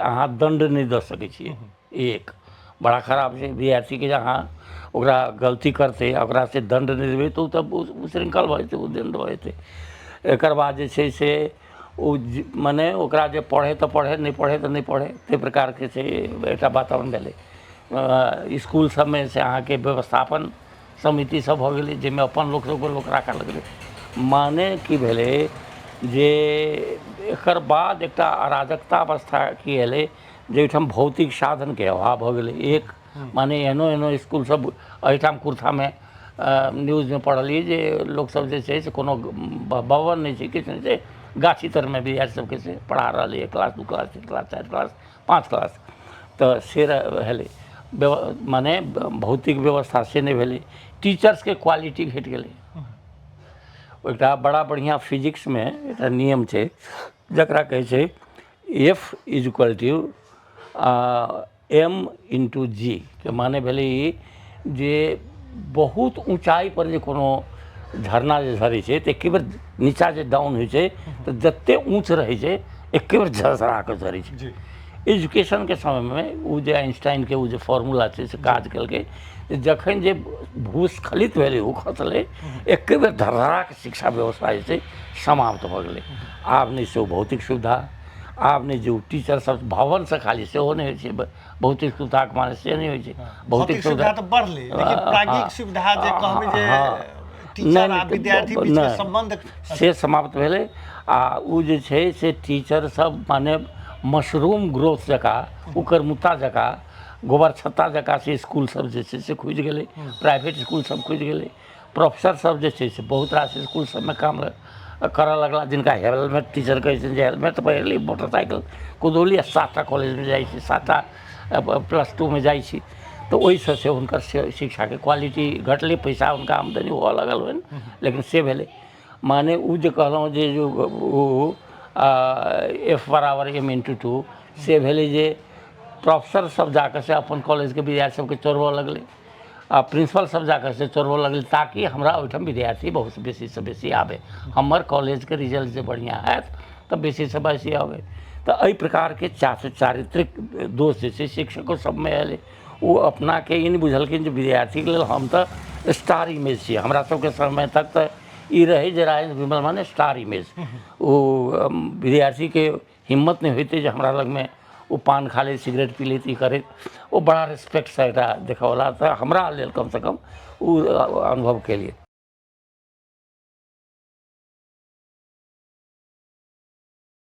अहाँ दण्ड नहि दऽ सकै छियै। एक बड़ा खराब छै, विद्यार्थीके जे अहाँ ओकरा गलती करतै आ ओकरा से दण्ड नहि देबै तऽ ओ तऽ उच्छृंखल भऽ जेतै, उद्दण्ड भऽ जेतै। एकर बाद जे छै से ओ मने ओकरा जे पढ़ै तऽ पढ़ै, नहि पढ़ै तऽ नहि पढ़ै, ताहि प्रकारके छै एकटा वातावरण भेलै। इसकुल सबमे से अहाँके व्यवस्थापन समिति सब भऽ गेलै, जाहिमे अपन लोक सबके लोक राखऽ लगलै। माने की भेलै जे एकर बाद एकटा अराजकता अवस्था की एलै जे ओहिठाम भौतिक साधनके अभाव भऽ गेलै। एक माने एहनो एहनो इसकुल सब एहिठाम कुर्थामे न्यूजमे पढ़लियै जे लोकसब जे छै से कोनो भवन नहि छै, किछु नहि छै, गाछी तरमे विद्यार्थी सबके से पढ़ा रहलैए, class 2 class 3 class 4 class 5 class. तऽ से भेलै, माने भौतिक व्यवस्था से नहि भेलै। टीचर्सके क्वालिटी घटि गेलै। एकटा बड़ा बढ़िआँ फिजिक्समे एकटा नियम छै जकरा कहै छै F is equal to M into G के माने भेलै ई जे बहुत ऊँचाइ पर जे कोनो झरना जे झरै छै तऽ एके बेर नीचा जे डाउन होइ छै तऽ जते ऊँच रहै छै एके बेर झरझरा कऽ झरै छै। एजुकेशनके समयमे ओ जे आइंस्टाइनके ओ जे फॉर्मूला छै से काज केलकै जे जखन जे भूस्खलित भेलै ओ खसलै एके बेर धरधरा कऽ शिक्षा व्यवस्था जे छै समाप्त भऽ गेलै। आब नहि से ओ भौतिक सुविधा, आब नहि जे ओ टीचर सब भवनसँ खाली सेहो नहि होइ छै, भौतिक सुविधाके माने से नहि होइ छै। भौतिक सुविधा तऽ बढ़लै लेकिन प्राज्ञिक सुविधा जे कहबै जे टीचर आ विद्यार्थी बीचके सम्बन्ध से समाप्त भेलै। आ ओ जे छै से टीचर सब माने मशरूम ग्रोथ जकाँ, उकरमुत्ता जकाँ, गोबर छत्ता जकाँ से इसकुल सब जे छै से खुजि गेलै, प्राइवेट इसकुल सब खुजि गेलै। प्रोफेसर सब जे छै से बहुत रास इसकुल सबमे काम करऽ लगला, जिनका हेलमेट टीचर कहै छनि जे हेलमेट पहिरली, मोटरसाइकिल कुदौली आ 7टा कॉलेजमे जाइ छी, 7टा प्लस 2 मे जाइ छी, तऽ ओहिसँ से हुनकर शिक्षाके क्वालिटी घटलै, पैसा हुनका आमदनी हुअ लगल होइन, लेकिन से भेलै। माने ओ जे कहलहुँ जे ओ एफ बराबर एम इंटू 2 से भेलै जे प्रोफेसर सब जाकऽ से अपन कॉलेजके विद्यार्थी सबके चोरबऽ लगलै आ प्रिंसिपल सब जाकऽ से चोरबऽ लगलै ताकि हमरा ओहिठाम विद्यार्थी बहुत बेसीसँ बेसी आबै, हमर कॉलेजके रिजल्ट जे बढ़िआँ हैत तऽ बेसीसँ बेसी आबै। तऽ एहि प्रकारके चारित्रिक दोष जे छै शिक्षको सबमे एलै। ओ अपनाके ई नहि बुझलखिन जे विद्यार्थीके लेल हम तऽ स्टार इमेज छी। हमरा सबके समय तक तऽ ई रहै जे राजेन्द्र विमल माने स्टार इमेज। ओ विद्यार्थीके हिम्मत नहि होइतै जे हमरा लगमे ओ पान खा लैत, सिगरेट पी लैत, ई करैत, ओ बड़ा रेस्पेक्टसँ एकटा देखऽवला। तऽ हमरा लेल कमसँ कम ओ अनुभव केलियै।